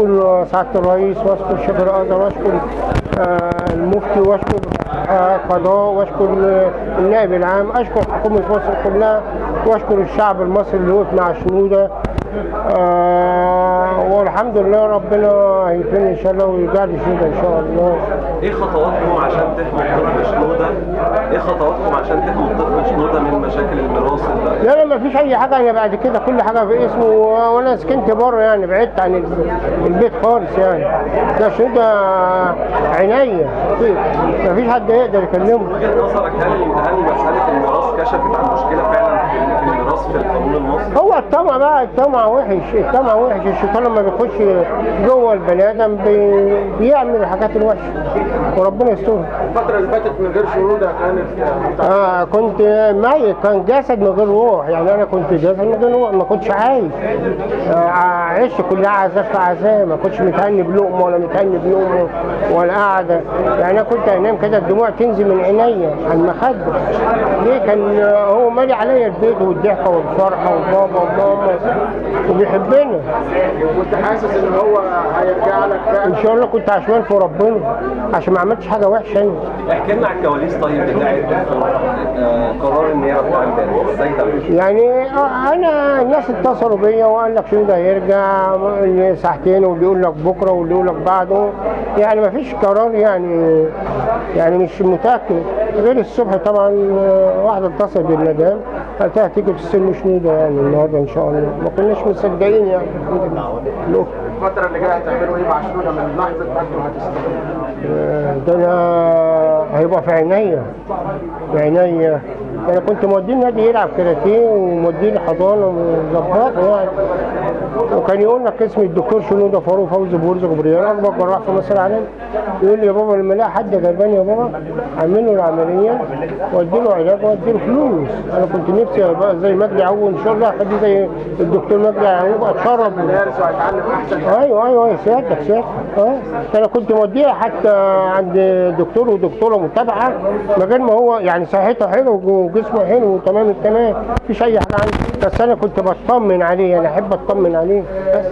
اشكر سعادة الرئيس، واشكر شيخ الازهر، واشكر المفتي، واشكر قضاء، واشكر النائب العام، اشكر حكومة مصر كلها، واشكر الشعب المصري اللي وقف مع شنودة. والحمد لله ربنا هيكرمني ان شاء الله ويرجع لي شنودة ان شاء الله. ايه خطواتكم عشان تحموا الطفل شنودة؟ ايه خطواتكم عشان تحموا الطفل شنودة من مشاكل الميراث؟ لا لا، ما فيش اي حاجة، انا بعد كده كل حاجة في اسمه، وانا سكنت بره يعني، بعدت عن البيت خالص يعني. ده شنودة عينيا، ما فيش حد يقدر يكلمه. من وجهه نظرك هل مسالة الميراث كشفت عن مشكلة فعلا في الميراث في القانون المصري؟ هو الطمع بقى، الطمع وحش، الطمع وحش. الشيطان لما بيخش جوه البني ادم بيعمل الحاجات الوحشة، وربنا يسترها. الفترة اللي فاتت من غير شنودة كانت كنت ميت، كان جسد من غير روح يعني، انا كنت جسد من غير روح، ما كنتش عايش. عشت كلها عذاب في عذاب، ما كنتش متهني بلقمه ولا متهني بنومه ولا قاعدة يعني. انا كنت انام كده الدموع تنزل من عينيا على المخدة. ليه؟ كان هو مالي عليا البيت والضحكه والفرحه وبابا وماما وبيحبنا. كنت حاسس ان هو هيرجع لك فعلا؟ ان شاء الله كنت عشمان في ربنا، عشان ما عملتش حاجة وحشة انا. احكي لنا على الكواليس طيب بتاعت قرار النيابة بتاع امبارح، ازاي ده؟ يعني انا الناس اتصلوا بيا وقال لك شنو ده هيرجع ساعتين، واللي يقول لك بكره واللي يقول لك بعده، يعني ما فيش قرار يعني مش متاكد. غير الصبح طبعا واحدة اتصلت بالمدام قالت لها تيجي تستلموا شنودة يعني النهارده ان شاء الله، ما كناش مصدقين يعني. الحمد لله. الفترة اللي جاية هتعملوا ايه مع شنودة من لحظة ما انتوا هتستلموا؟ ده انا هيبقى في عينيا، في عينيا. انا كنت موديه النادي يلعب كاراتيه وموديه الحضانة ومظبطه يعني، وكان يقول لك اسم الدكتور شنودة فاروق فوزي بورز غبريال، اكبر جراح في مصر العالم. يقول لي يا بابا لما الاقي حد غلبان يا بابا اعمل له العملية وادي له علاج وادي له فلوس. انا كنت نفسي ابقى زي مجدي يعقوب، ان شاء الله اخليه زي الدكتور مجدي يعقوب، اتشرف. ايوه ايوه سيادتك سيادتك. انا كنت موديه حتى عند دكتور ودكتوره متابعه، من غير ما هو يعني صحته حلوة وجسمه حلو وتمام التمام، مفيش اي حاجة عنده، بس انا كنت بطمن عليه، انا احب اطمن عليه بس.